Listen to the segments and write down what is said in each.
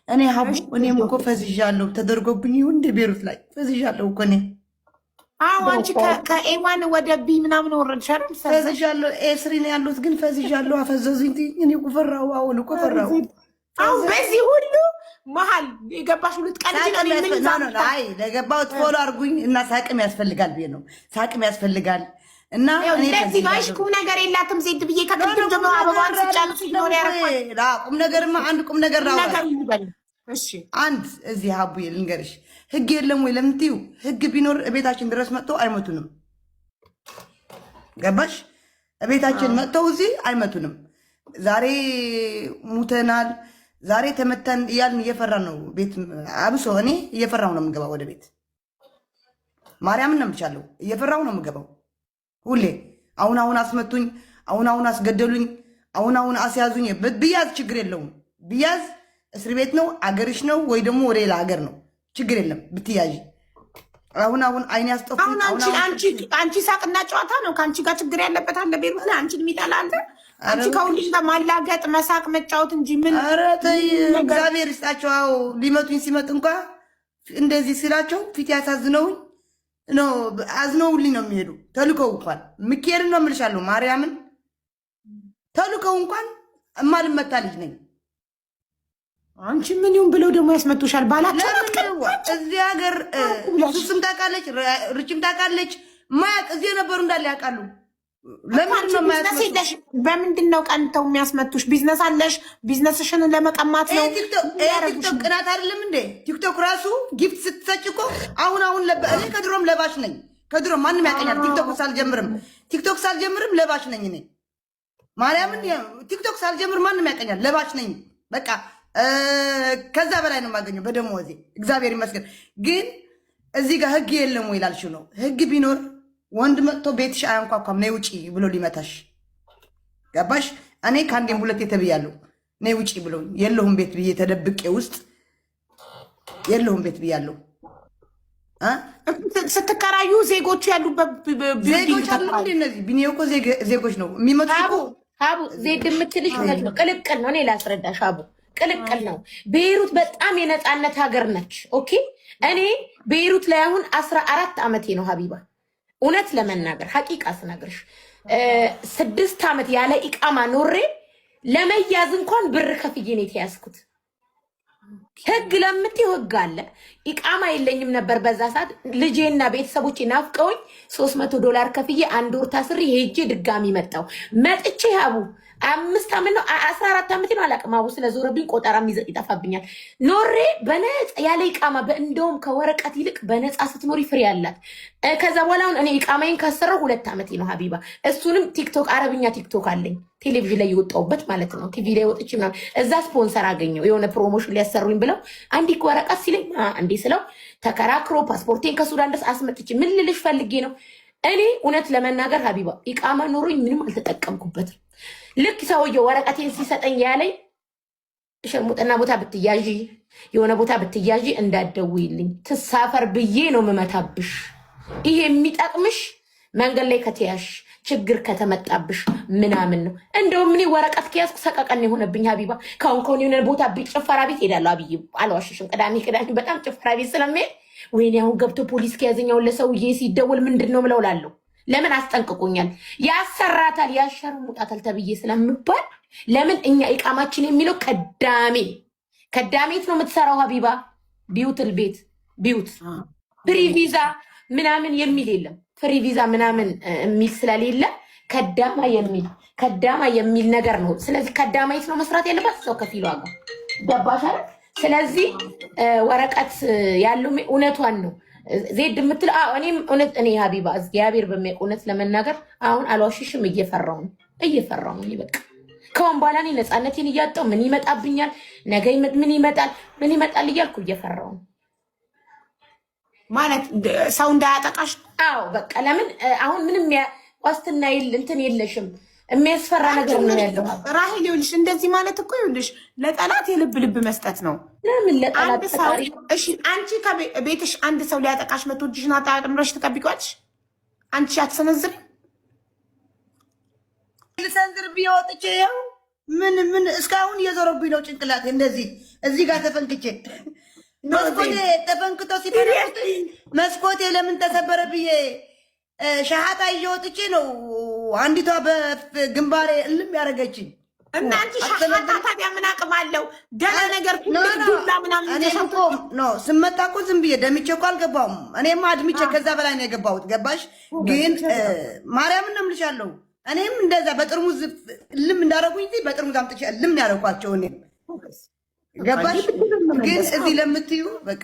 እኔ ሀቡ እኔም እኮ ፈዝዣለሁ። ተደርጎብኝ ይሁን እንደ ቤሩት ላይ ፈዝዣለሁ እኮ እኔ። አዎ፣ አንቺ ከ A1 ወደ B ምናምን ወረድሽ አይደል? ፈዝዣለሁ። A3 ነው ያሉት ግን ፈዝዣለሁ። አፈዘዙኝ። እኔ እኮ ፈራሁ። አሁን እኮ ፈራሁ። አሁን በዚህ ሁሉ መሀል የገባሽ ሁሉ ቀልጅ። አይ ለገባሁት follow አድርጉኝ እና ሳቅም ያስፈልጋል ብዬ ነው። ሳቅም ያስፈልጋል እና እንደዚህ ነው። እሺ፣ ቁም ነገር የላትም ዜድ ብዬ ከቅድም ጀምሮ አበባን ስጫሉት ይኖር ያረኳል። ቁም ነገርማ አንድ ቁም ነገር ነው። አንድ እዚህ ሀቡዬ ልንገርሽ፣ ህግ የለም ወይ ለምትዩ፣ ህግ ቢኖር እቤታችን ድረስ መጥተው አይመቱንም። ገባሽ? እቤታችን መጥተው እዚህ አይመቱንም። ዛሬ ሙተናል፣ ዛሬ ተመተን እያልን እየፈራን ነው። ቤት አብሶ እኔ እየፈራሁ ነው የምገባው ወደ ቤት። ማርያምን ነው የምልሻለሁ፣ እየፈራሁ ነው የምገባው ሁሌ። አሁን አሁን አስመቱኝ፣ አሁን አሁን አስገደሉኝ፣ አሁን አሁን አስያዙኝ። ብያዝ ችግር የለውም፣ ብያዝ እስር ቤት ነው፣ አገርሽ ነው ወይ ደግሞ ወደ ሌላ ሀገር ነው፣ ችግር የለም ብትያዥ። አሁን አሁን አይን ያስጠፉኝ። አሁን አንቺ ሳቅና ጨዋታ ነው። ከአንቺ ጋር ችግር ያለበት አለ ቤሩት ላይ አንቺን የሚጠላ አለ? አንቺ ከሁሉም ጋር ማላገጥ፣ መሳቅ፣ መጫወት እንጂ ምን። ኧረ ተይ፣ እግዚአብሔር ይስጣቸው። አዎ፣ ሊመቱኝ ሲመጡ እንኳ እንደዚህ ስላቸው ፊት ያሳዝነውኝ ነው፣ አዝነውልኝ ነው የሚሄዱ። ተልከው እንኳን ሚካኤልን ነው የምልሻለሁ፣ ማርያምን ተልከው እንኳን እማልመታ ልጅ ነኝ። አንቺ ምን ይሁን ብለው ደግሞ ያስመጡሻል። ባላቸው እዚህ ሀገር ሱስም ታውቃለች፣ ርችም ታውቃለች። ማያውቅ እዚህ የነበሩ እንዳለ ያውቃሉ። ለምንድን ነው የማያስመጡሽ? በምንድን ነው ቀንተው የሚያስመቱሽ? ቢዝነስ አለሽ። ቢዝነስሽን ለመቀማት ነው። ቲክቶክ ቅናት አይደለም እንዴ? ቲክቶክ ራሱ gift ስትሰጭ እኮ አሁን አሁን እኔ ከድሮም ለባሽ ነኝ። ከድሮም ማንም ያውቀኛል። ቲክቶክ ሳልጀምርም ለባሽ ነኝ እኔ። ማርያምን ቲክቶክ ሳልጀምር ማንም ያውቀኛል። ለባሽ ነኝ በቃ። ከዛ በላይ ነው የማገኘው በደሞዜ፣ እግዚአብሔር ይመስገን። ግን እዚህ ጋር ህግ የለም ወይ ላልሽው ነው። ህግ ቢኖር ወንድ መጥቶ ቤትሽ አያንኳኳም፣ ነይ ውጪ ብሎ ሊመታሽ። ገባሽ? እኔ ከአንዴም ሁለቴ ተብያለሁ። ነይ ውጪ ብሎ የለሁም ቤት ብዬ ተደብቄ ውስጥ የለሁም ቤት ብያለሁ። ስትከራዩ ዜጎቹ ያሉበት ዜጎች አሉ እንደ እነዚህ ቢኒ እኮ ዜጎች ነው የሚመጡት እኮ። አቡ፣ ዜድ የምትልሽ እውነት ነው። ቅልቅል ነው። እኔ ላስረዳሽ አቡ፣ ቅልቅል ነው። ቤይሩት በጣም የነፃነት ሀገር ነች። Okay፣ እኔ ቤይሩት ላይ አሁን 14 ዓመቴ ነው ሀቢባ። እውነት ለመናገር ሀቂቃ ስነግርሽ 6 ዓመት ያለ ኢቃማ ኖሬ ለመያዝ እንኳን ብር ከፍዬ ነው የተያዝኩት። ህግ ለምትይው ህግ አለ። ኢቃማ የለኝም ነበር በዛ ሰዓት። ልጄና ቤተሰቦቼ ናፍቀውኝ 300 ዶላር ከፍዬ አንድ ወር ታስሬ ሄጄ ድጋሚ መጣው። መጥቼ ሀቡ 5 ዓመት ነው፣ 14 ዓመት ነው አላውቅም። አቡ ስለዞረብኝ ቆጠራ ይጠፋብኛል። ኖሬ በነፃ ያለ ኢቃማ፣ እንደውም ከወረቀት ይልቅ በነፃ ስትኖሪ ፍሬ አላት። ከዛ በኋላ አሁን እኔ ኢቃማዬን ካሰራው 2 ዓመቴ ነው ሀቢባ። እሱንም ቲክቶክ፣ አረብኛ ቲክቶክ አለኝ፣ ቴሌቪዥን ላይ የወጣሁበት ማለት ነው። ቲቪ ላይ ወጥቼ ምናምን እዛ ስፖንሰር አገኘው፣ የሆነ promotion ሊያሰሩኝ ብለው አንዲ ወረቀት ሲለኝ እንዴ ስለው ተከራክሮ ፓስፖርቴን ከሱዳን ድረስ አስመጥቼ። ምን ልልሽ ፈልጌ ነው፣ እኔ እውነት ለመናገር ሀቢባ ኢቃማ ኖሮኝ ምንም አልተጠቀምኩበትም። ልክ ሰውየው ወረቀቴን ሲሰጠኝ ያለኝ ሸርሙጥና ቦታ ብትያዢ፣ የሆነ ቦታ ብትያዢ እንዳትደውይልኝ፣ ትሳፈር ብዬ ነው የምመታብሽ። ይሄ የሚጠቅምሽ መንገድ ላይ ከተያሽ፣ ችግር ከተመጣብሽ ምናምን ነው። እንደውም እኔ ወረቀት ከያዝኩ ሰቀቀን የሆነብኝ ሀቢባ። ከአሁን ከሆነ የሆነ ቦታ ጭፈራ ቤት ሄዳለሁ። አብይ አልዋሽሽም። ቅዳሜ ቅዳሜ በጣም ጭፈራ ቤት ስለምሄድ ወይኔ አሁን ገብቶ ፖሊስ ከያዘኛውን ለሰውዬ ሲደወል ምንድን ነው ምለው እላለሁ። ለምን አስጠንቅቆኛል። ያሰራታል፣ ያሸርሙጣታል ተብዬ ስለምባል። ለምን እኛ ኢቃማችን የሚለው ከዳሜ ከዳሜት ነው የምትሰራው ሀቢባ፣ ቢዩትል ቤት ቢዩት free visa ምናምን የሚል የለም። Free visa ምናምን የሚል ስለሌለ ከዳማ የሚል ነገር ነው። ስለዚህ ከዳማየት ነው መስራት ያለባት ሰው ከፊሏ ጋር፣ ገባሽ አይደል? ስለዚህ ወረቀት ያለው እውነቷን ነው ዜድ የምትለው። እኔም እውነት እኔ ሀቢባ እግዚአብሔር በሚያውቅ እውነት ለመናገር አሁን አልዋሽሽም፣ እየፈራሁ ነው፣ እየፈራሁ ነው። በቃ ከአሁን በኋላ እኔ ነፃነቴን እያጣሁ ምን ይመጣብኛል፣ ነገ ምን ይመጣል፣ ምን ይመጣል እያልኩ እየፈራሁ ነው። ማለት ሰው እንዳያጠቃሽ። አዎ፣ በቃ ለምን አሁን ምንም ዋስትና እንትን የለሽም። የሚያስፈራ ነገር ነው ያለው። ራሄል ይኸውልሽ፣ እንደዚህ ማለት እኮ ይኸውልሽ ለጠላት የልብ ልብ መስጠት ነው። ለምን ለጠላት? ሰው እሺ፣ አንቺ ከቤትሽ አንድ ሰው ሊያጠቃሽ መቶ እጅሽን አጣጥምረሽ ትጠብቂዋለሽ? አንቺ አትሰነዝሪም? ልሰንዝር ብዬ ወጥቼ ይኸው ምን ምን እስካሁን እየዞረብኝ ነው ጭንቅላቴ። እንደዚህ እዚህ ጋር ተፈንክቼ መስኮቴ ተፈንክቶ ሲፈነክት መስኮቴ ለምን ተሰበረ ብዬ ሸሃታ ይዤ ወጥቼ ነው አንዲቷ በግንባሬ እልም ያደረገችኝ። እና አንቺ ሻሃታ ታዲያ ምን አቅም አለው? ደህና ነገር ዱላ ምናምን እኔም እኮ no ስመጣ እኮ ዝም ብዬ ደምቼ እኮ አልገባሁም። እኔማ አድምቼ ከዛ በላይ ነው የገባሁት። ገባሽ? ግን ማርያምን ነው የምልሻለሁ። እኔም እንደዛ በጥርሙዝ እልም እንዳደረጉኝ እንጂ በጥርሙዝ አምጥቼ እልም ነው ያደረኳቸው። እኔም ገባሽ? ግን እዚህ ለምትዩ በቃ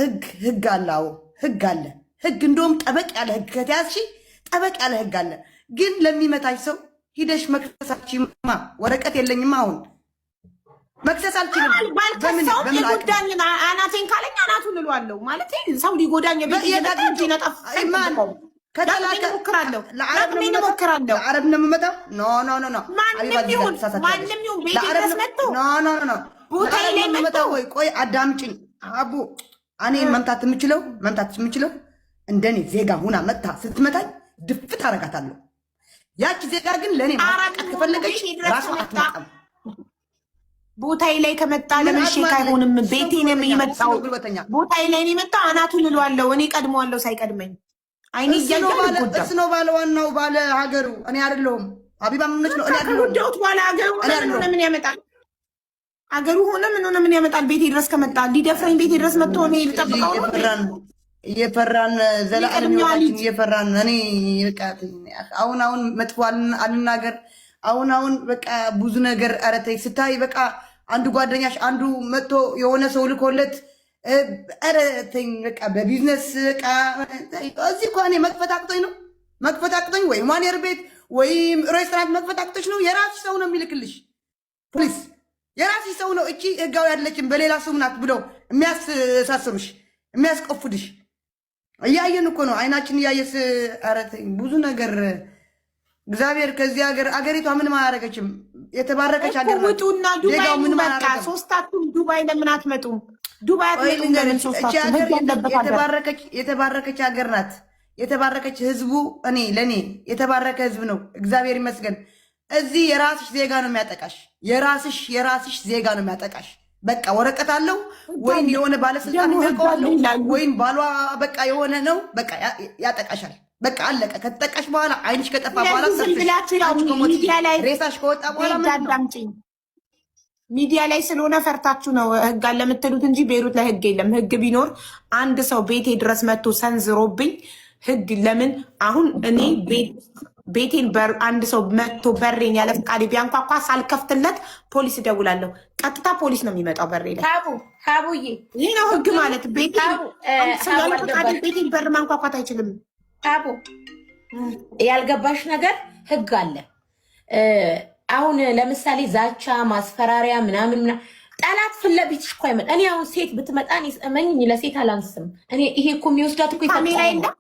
ህግ ህግ አለ። አዎ ህግ አለ። ህግ እንደውም ጠበቅ ያለ ህግ ከተያዝሽ ጠበቅ ያለ ህግ አለ። ግን ለሚመታሽ ሰው ሂደሽ መክሰሳችማ ወረቀት የለኝማ አሁን መክሰስ አልችልም። ባልከሰውም የጎዳኝን አናቴን ካለኝ አናቱን እለዋለሁ። ማለት ሰው ሊጎዳኝ ለዓረብ ነው የምመጣው። no no no no ማንም ይሁን ማንም ይሁን ቤቴ ድረስ መጥቶ no no no ቦታዬ ላይ መጥቶ ወይ ቆይ አዳምጪኝ አቡ። እኔ መምታት የምችለው መምታት የምችለው እንደኔ ዜጋ ሁና መጥታ ስትመታኝ ድፍት አረጋታለሁ። ያቺ ዜጋ ግን ለእኔ ማቃት ከፈለገች ራሷ አትመጣም። ቦታዬ ላይ ከመጣ ለምን ሼክ አይሆንም? ቤቴ ነው የመጣው። ቦታዬ ላይ ነው የመጣው። አናቱን እለዋለሁ። እኔ ቀድመዋለሁ ሳይቀድመኝ። አይኔ እያየ እሱ ነው ባለ ዋናው ባለ ሀገሩ፣ እኔ አይደለሁም። ሀቢባ ምነች ነው እኔ አይደለሁም። ከጎዳሁት በኋላ ሀገሩ ሆነ ምን ሆነ ምን ያመጣል? አገሩ ሆነ ምን ሆነ ምን ያመጣል? ቤቴ ድረስ ከመጣ ሊደፍረኝ ቤቴ ድረስ መጥቶ እኔ ልጠብቀው ነው? እየፈራን ዘላለም ህይወታችን እየፈራን እኔ በቃ አሁን አሁን መጥፎ አልናገር። አሁን አሁን በቃ ብዙ ነገር ኧረ ተይ ስታይ በቃ አንዱ ጓደኛሽ አንዱ መጥቶ የሆነ ሰው ልኮለት ኧረ ተይኝ በቃ በቢዝነስ በቃ እዚህ እኮ እኔ መክፈት አቅቶኝ ነው መክፈት አቅቶኝ ወይ ማኔር ቤት ወይም ሬስቶራንት መክፈት አቅቶች ነው። የራስሽ ሰው ነው የሚልክልሽ ፖሊስ፣ የራስሽ ሰው ነው። እቺ ህጋዊ አይደለችም በሌላ ስም ናት ብለው የሚያሳስሩሽ የሚያስቆፍድሽ እያየን እኮ ነው። አይናችን እያየስ ኧረ ተይኝ ብዙ ነገር እግዚአብሔር ከዚህ ሀገር አገሪቷ ምንም አላደረገችም። የተባረከች ሀገር ናት። ውጡና ዱባይ ዜጋው ምንም በቃ አላደረገም። ሶስታችሁም ዱባይ ለምን አትመጡም? ዱባይ ቆይ አትመጡም? ለምን ልንገርሽ፣ እቺ ሶስታችሁም? ሀገር ህግ ያለበት ሀገር የተባረከች የተባረከች ሀገር ናት። የተባረከች ህዝቡ እኔ ለእኔ የተባረከ ህዝብ ነው። እግዚአብሔር ይመስገን። እዚህ የራስሽ ዜጋ ነው የሚያጠቃሽ። የራስሽ የራስሽ ዜጋ ነው የሚያጠቃሽ። በቃ ወረቀት አለው ወይም የሆነ ባለስልጣን ደግሞ ህግ የሚያውቀው አለ አለው ይላሉ። ወይም ባሏ በቃ የሆነ ነው በቃ ያጠቃሻል። በቃ አለቀ። ከተጠቃሽ በኋላ አይንሽ ከጠፋ በኋላ ስለዚህ ዝም ሰርተሽ ብላችሁ ያው አንቺ ከሞትሽ ሚዲያ ላይ ሬሳሽ ከወጣ በኋላ ዜድ ምንድን ነው? አዳምጪኝ። ሚዲያ ላይ ስለሆነ ፈርታችሁ ነው ህግ አለ የምትሉት እንጂ ቤይሩት ላይ ህግ የለም። ህግ ቢኖር አንድ ሰው ቤቴ ድረስ መጥቶ ሰንዝሮብኝ ህግ ለምን አሁን እኔ ቤቴን አንድ ሰው መጥቶ በሬን ያለ ፈቃዴ ቢያንኳኳ ሳልከፍትለት ፖሊስ እደውላለሁ። ቀጥታ ፖሊስ ነው የሚመጣው በሬ ላይ። ሀቡ ሀቡዬ ይህ ነው ህግ ማለት። ቤቴን ሀቡ አንድ ሰው ሀቡ ያለ ፈቃዴ አልገባሽ ቤቴን በር ማንኳኳት አይችልም። ሀቡ ያልገባሽ ነገር ህግ አለ። አሁን ለምሳሌ ዛቻ፣ ማስፈራሪያ ምናምን ምናምን ጠላት ፊት ለፊትሽ እኮ አይመጣም። እኔ አሁን ሴት ብትመጣ እኔ እመኝኝ ለሴት አላንስም። እኔ ይሄ እኮ የሚወስዳት እኮ ካሜራ የፈጠረ ነው። የለም።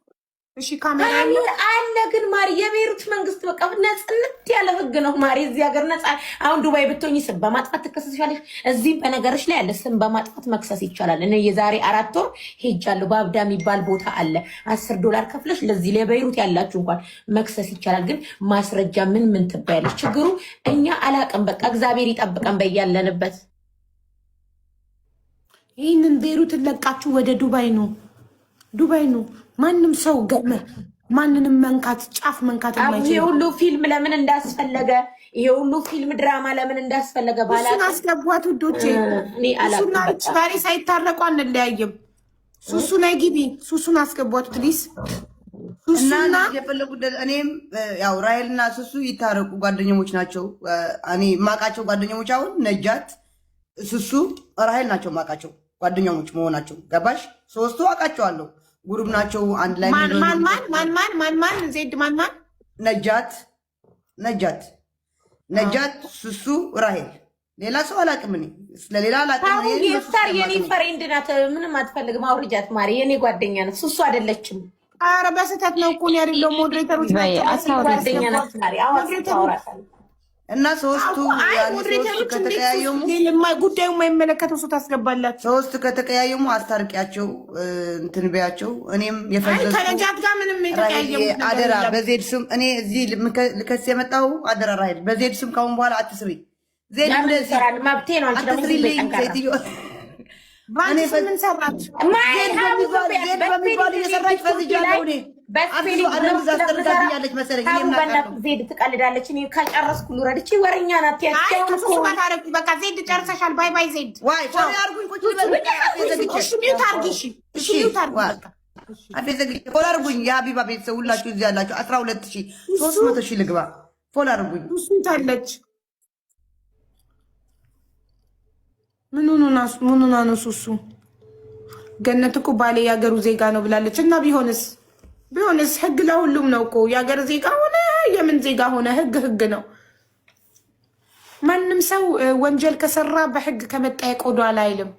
እሺ ካሜራ የለም። ካሜራ አለ ግን ማሪ፣ የቤይሩት መንግስት በቃ ነጽነት ያለ ህግ ነው ማሪ። እዚህ ሀገር ነጻ። አሁን ዱባይ ብትሆኝ ስም በማጥፋት ትከሰሻለሽ። እዚህም በነገርሽ ላይ ያለ ስም በማጥፋት መክሰስ ይቻላል። እኔ የዛሬ 4 ወር ሄጃለሁ። ባብዳ የሚባል ቦታ አለ። $10 ከፍለሽ ለዚህ ለቤይሩት ያላችሁ እንኳን መክሰስ ይቻላል። ግን ማስረጃ ምን ምን ትባያለሽ? ችግሩ እኛ አላቅም። በቃ እግዚአብሔር ይጠብቀን በያለንበት። ይህንን ቤይሩትን ለቃችሁ ወደ ዱባይ ነው ዱባይ ነው። ማንም ሰው ገመ ማንንም መንካት ጫፍ መንካት አቡ ይሄ የማይችል ሁሉ ፊልም ለምን እንዳስፈለገ ይሄ ሁሉ ፊልም ድራማ ለምን እንዳስፈለገ እሱን ባላቅም አስገቧት ውዶቼ። እኔ አላቅም። ሱሱና በቃ ዛሬ ሳይታረቁ አንለያይም። ሱሱ ናይ ግቢ ሱሱን አስገቧት please። እና ሱሱና የፈለጉ እኔም ያው ራሄልና ሱሱ ይታረቁ፣ ጓደኛሞች ናቸው። እኔ ማቃቸው ጓደኛሞች አሁን ነጃት፣ ሱሱ፣ ራሄል ናቸው ማቃቸው ጓደኛሞች መሆናቸው ገባሽ? ሶስቱ አውቃቸዋለሁ። group ናቸው አንድ ላይ ማን የሚበሉ ማን ማን ማን ማን ማን ማን ዜድ ማን ማን ነጃት ነጃት ነጃት፣ ሱሱ፣ ራሄል። ሌላ ሰው አላውቅም። እኔ ስለሌላ አላውቅም። እኔ አሁን እነሱ የፍታር የኔ ስለማውቅ ነው። friend ናት። ምንም አትፈልግም። አውርጃት ማሪ፣ የኔ ጓደኛ ናት። ሱሱ አይደለችም። ኧረ በስህተት ነው እኮ እኔ አይደለሁም። moderator ኦች በይ ናቸው አታውሪ። ጓደኛ ናት ማሪ። አዎ moderator ኦች አውራታለሁ። እና ሶስቱ አይ ያኔ ሶስቱ moderator ኦች እንዴት ከተቀያየሙ ጉዳዩ የማይመለከተው ሰው ታስገባላችሁ? ሶስቱ ከተቀያየሙ አስታርቂያቸው፣ እንትን በያቸው። እኔም አይ የፈዘዝኩ ከነጃት ጋር ምንም ራሄል የተቀያየሙት ነገር አደራ፣ የለም። በዜድ ስም እኔ እዚህ ልከስ የመጣው አደራ ራሄል፣ በዜድ ስም ካሁን በኋላ አትስሪ። ዜድ ለምን እንደዚህ ይሰራል? መብቴ ነው። አንቺ ደግሞ ዝም በይ አትስሪልኝ ጠንካራ። ሴትዮ። በአንቺ እኔ ስም ምን ሰራች? ማይ ዜድ ሀቡ በሚባል ዝም ዜድ በይ። በሚባል በ spelling እየሰራች ፈዝጃለሁ እኔ። በ spelling አብሶ አለም ብሎክ አስጠርጋብኛለች መሰለኝ። ሀቡ እኔ ምን በእናትህ አውቃለሁ? ዜድ ትቀልዳለች። እኔ ከጨረስኩ ልውረድ። እቺ ወሬኛ ናት። አይ ያቸው ከሱሱ ጋር ታረቂ። በቃ ዜድ ጨርሰሻል። Bye bye ዜድ። ዋይ follow አድርጉኝ። ቁጭ ልበል። አፌ ዘግቼ እሺ mute አድርጊ። እሺ እሺ እሺ mute አድርጊ። ዋ በቃ አፌ ዘግቼ follow አድርጉኝ። የሀቢባ ቤተሰብ ሁላችሁ እዚህ ያላችሁ 12,300 ልግባ። Follow አድርጉኝ። እሱ ታለች። ምን ሆና ነው ሱሱ? ገነት እኮ ባሌ የሀገሩ ዜጋ ነው ብላለች። እና ቢሆንስ ህግ ለሁሉም ነው እኮ። የሀገር ዜጋ ሆነ የምን ዜጋ ሆነ ህግ ህግ ነው። ማንም ሰው ወንጀል ከሰራ በህግ ከመጠየቅ ወደኋላ አይልም።